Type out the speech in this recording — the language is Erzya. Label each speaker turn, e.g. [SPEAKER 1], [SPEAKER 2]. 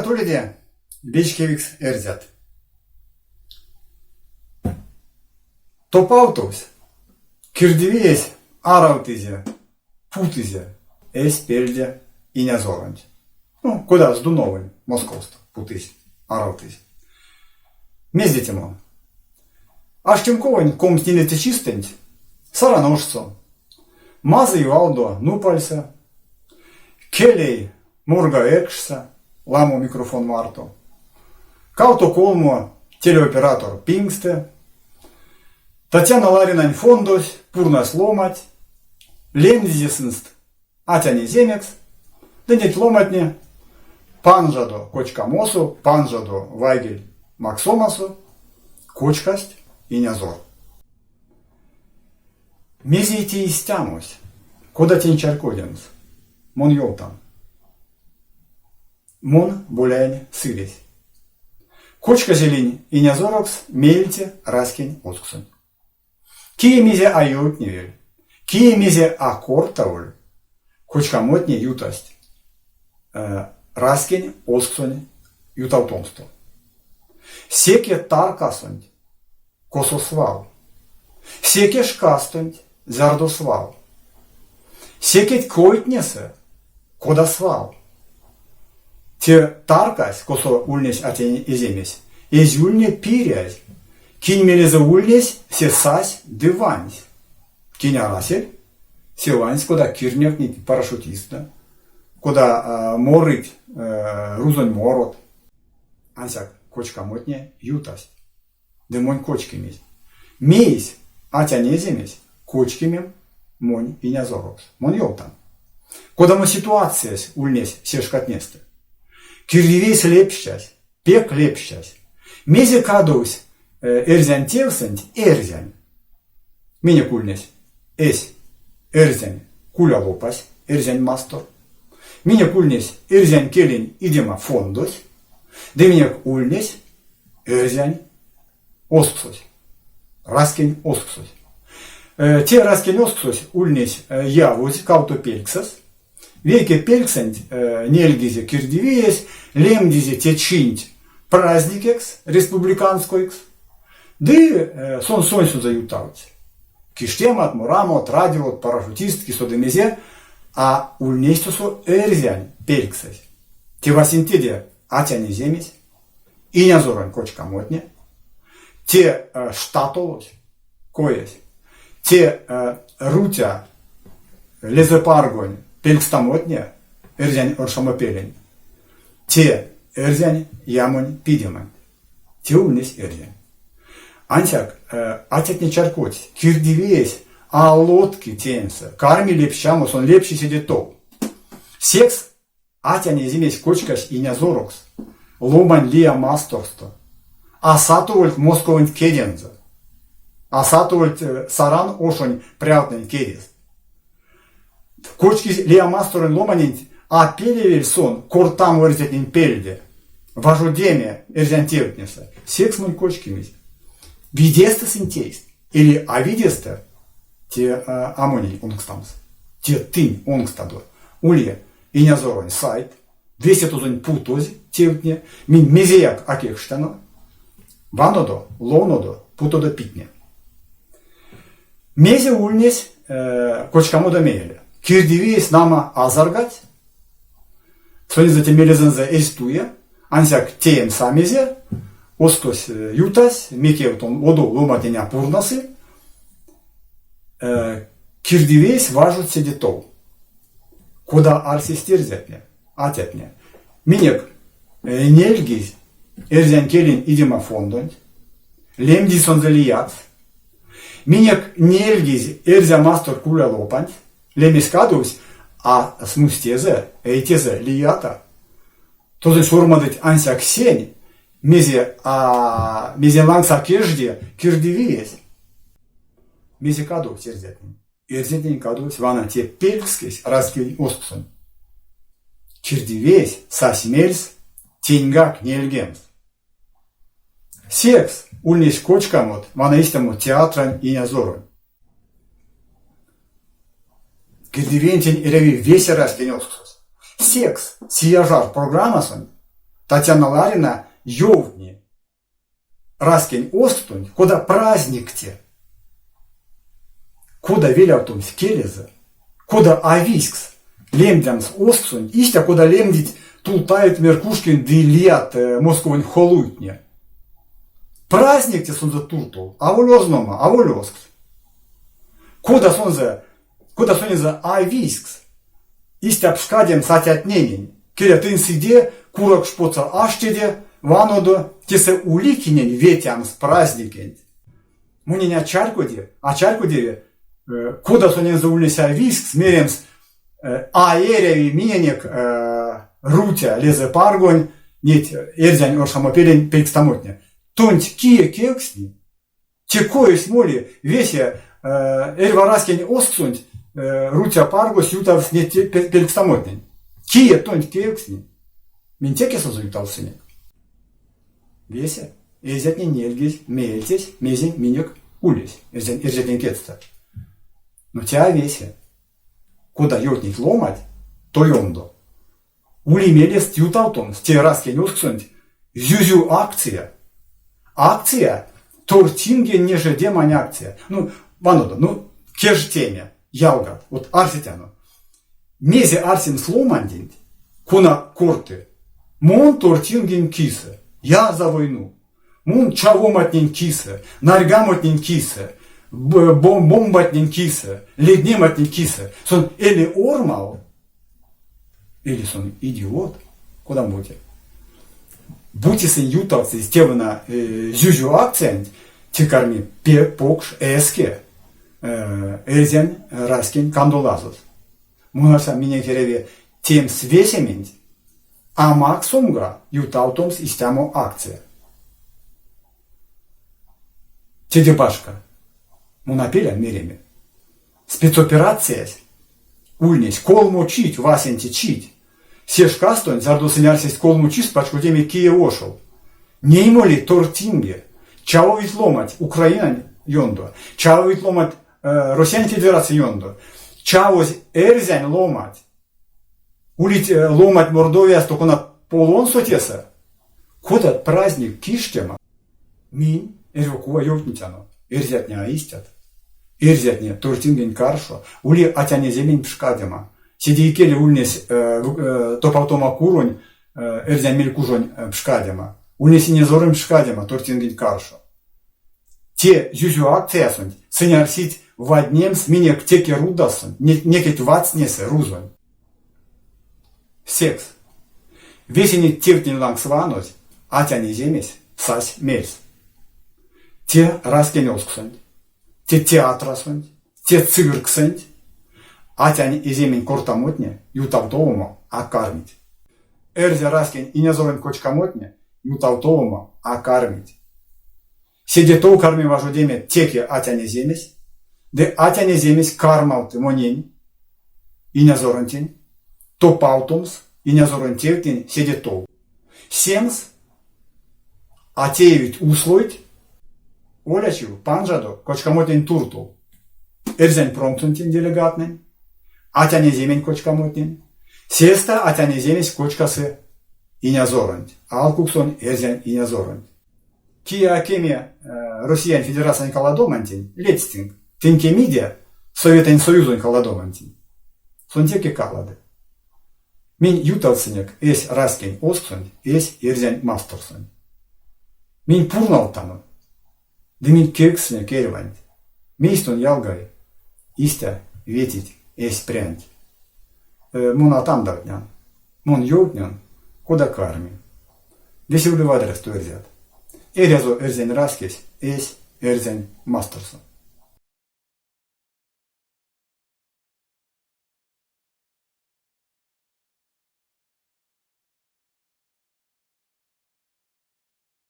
[SPEAKER 1] Шумбрат уледе, вечкевикс эрзят! Топавтовсь, кирдивиесь аравтызе, путызе эсь пельде инязоронть. Ну, кода Здуновонь Московсто путызь, аравтызь. Мезде те мон? Аштемковонь комсьнилеце чистэнть Сараношсо, мазый валдо нупальсэ, келей морга экшсэ, ламо микрофон марто, кавто-колмо телеоператор пингстэ, Татьяна Ларинань фондось пурнась ломать, лемдизе сынст атянь-эземекс, ды неть ломатне панжадо кочкамосо, панжадо вайгель максомасо кочкасть инязор. Мезе те истямось? Кода тень чарькодемс? Мон ёвтан. Мон Боляень Сыресь. Кочказелинь инязорокс меельце раськень озксонть. Кие мезе а ёвтневель, кие мезе а кортаволь, кочкамотне ютасть раськень озксонь ютавтомсто. Секе таркасонть, косо свал. Секе шкастонть, зярдо свал. Секеть койтнесэ, кода свал. Те таркась, косо ульнесь атянь эземесь, эзь ульне пирязь. Кинь мелезэ ульнесь, се сась ды вансь. Кинь арасель, се вансь, кода кирнявтнить парашютисттнэ, кода морыть рузонь морот. Ансяк кочкамотне ютасть. Ды монь кочкимизь. Мейсь атянь эземесь кочкимем монь инязорокс? Мон ёвтан. Кодамо ситуациясь ульнесь се шкатнестэ? Кирдивиесь лепштясь, пек лепштясь. Мезе кадовсь эрзянь тевсэнть эрзянь? Минек ульнесь эсь эрзянь кулялопась, эрзянь мастор. Минек ульнесь эрзянь келень идема фондось. Ды минек ульнесь эрзянь озксось, раськень озксось. Те раськень озксось ульнесь явозь кавто пельксэс. Вейке пельксэнть нельгизе кирдивиесь, лемдизе те чинть праздникекс, республиканскойкс, ды сон сонсь ютавтсь. Киштемат, морамот, радиот, парашютистт, ки мезе, а ульнесь тосо эрзянь пельксэсь. Те васенцеде атянь эземесь, инязоронь кочкамотне, те штатолось, коесь, те рутя лезэпаргонь пелькстамотне, эрзянь оршамопелень, те эрзянь ямонь пидеманть. Те ульнесь эрзянь. Ансяк атятне чарькодсть, кирдивиесь а лотки теемсэ, карми лепщамо, сон лепщи седе тов. Секс Атянь эземесь кочкась инязорокс, ломань лия масторсто. А сатовольть Московонть кедензэ, а сатовольть Саран ошонь прявтнэнь кедест. Кочкизь лия масторонь ломаненть, а пелевель сон кортамо эрзятнень пельде, важодеме эрзянь тевтнесэ. Секс монь кочкимизь. Видестэ сынь тейсть эли а видестэ, те а монень онкстамс. Те тынь онкстадо. Ули Инязоронь сайт, весе тозонь путозь тевтне, минь мезеяк а кекштяно. Ванодо, ловнодо, путодо питне. Мезе ульнесь кочкамодо мейле? Кирдивиесь нама азаргадсь, сонзэ те мелезэнзэ эзь туе, ансяк теемс а мезе, озкось ютась, мекев тон одов ломатнень а пурнасы, кирдивиесь важодсь седе тов. Кода арсесть эрзятне, атятне, минек нельгизь эрзянь келень идема фондонть, лемдизь сонзэ лиякс. Минек нельгизь Эрзя Мастор кулялопанть, лемесь кадовсь, а смустезэ, эйтезэ лията. Тозонь сёрмадыть ансяк сень, мезе а мезе лангс а кежди кирдивиесь. Мезе кадовсь эрзятнень? Эрзятнень кадовсь вана те пелькскесь раськень озксонть. Кирдивиесь сась мельс теньгак нельгемс. Секс ульнесь кочкамот вана истямо театрань инязоронь. Кирдивиентень эряви весе раськень озксось. Секс Сияжар программасонть. Татьяна Ларина ёвтни Раськень озкстонть, кода праздникте, кода велявтомс келезэ, кода а визькс лемдямс озксонть, истя кода лемдить Тултаев, Меркушкин ды лият Московонь холуйтне. Праздникте сонзэ туртов аволь ознома, аволь озкс. Кода сонзэ, кода сонензэ а визькс, истя пшкадемс атятненень, келя тынь седе курокш потсо аштеде, ванодо, тесэ ули кинень ветямс праздникенть. Монень а чарькоди, а чарькодеви, кода сонензэ ульнесь а визькс меремс, а эряви миненек Рутя лезэпаргонь неть эрзянь оршамопелень пелькстамотне. Тонть кие кевкстни? Те коесь моли весе эрьва раськень озксонть Рутя паргось ютавтсь неть пелькстамотнень. Кие тонть кевкстни? Минь теке сонзэ ютавтсынек. Весе эрзятне нельгезь меельцесь, мезе минек улесь эрзятнень кедьстэ. Но те а весе. Кода ёвтнить ломать, то ёндо. Ули мелест ютавтомс те раськень озксонть Зюзю акция. Акция тортинге нежедемань акция. Ну, ванодо, ну, кежтеме, ялгат, вот арсетяно. Мезе арсемс ломанденть, кона корты, мон тортингень кисэ, я за войну. Мон чавоматнень кисэ, нарьгамотнень кисэ, бомбатнень кисэ, леднематнень кисэ. Сон эли ормав, эли сон идиот, кода-бути. Бути сынь ютавтсызь те вана зюзю акциянть, те карми пек покш эске эрзянь раськень кандолазось. Мон арсян, минек эряви теемс весементь, а максомга ютавтомс истямо акция. Теде башка, мон а пелян мереме, спецоперациясь ульнесь колмо чить, васенце чить. Се шкастонть, зярдо сынь арсесть колмо чис пачкодеме Киев ошов. Ней моли тортинге, чавовить ломанть Украинань ёндо, чавовить ломанть Россиянь Федерация ёндо, чавозь эрзянь ломанть. Улить ломанть Мордовиясто, конат полонсо тесэ. Кодат праздник киштема? Минь эрьва кува ёвтнетяно, эрзятне а истят. Эрзятне тортингень каршо, ули атянеземень пшкадема. Седе икеле ульнесь топавтома куронь эрзянь мелькужонь пшкадема. Ульнесь инязоронь пшкадема тортингень каршо. Те зюзю акциясонть сынь арсить ваднемс минек теке рудасонть, некеть вацнесэ рузонь. Секс, весе неть тевтнень лангс ванозь, атянь-эземесь сась мельс. Те раськень озксонть, те театрасонть, те цирксэнть атянь-эземень кортамотне ютавтовомо а кармить. Эрзя раськень инязоронь кочкамотне ютавтовомо а кармить. Седе тов карми важодеме теке атянь-эземесь, ды атянь-эземесь кармавты монень, инязоронтень, топавтомс инязоронь тевтнень седе тов. Семс а теевить услойть олячив панжадо кочкамотнень туртов, эрзянь промксонтень делегаттнэнь, атянь-эземень кочкамотнень. Сестэ атянь-эземесь кочкасы инязоронть, алкуксонь эрзянь инязоронть. Кие а кеми Россиянь Федерациянь каладомантень, ледстинк, тынь кемиде Советэнь Союзонь каладомантень. Сон теке калады. Минь ютавтсынек эсь раськень озксонть, эсь эрзянь масторсонть. Минь пурнавтано, ды минь кевкстьсынек эрьванть, мейс тон, ялгай, истя ветить эсь прянть? Мон а тандавтнян, мон ёвтнян, кода карми. Весе ули вадрясто эрзят. Эрязо эрзянь раськесь эсь эрзянь масторсо.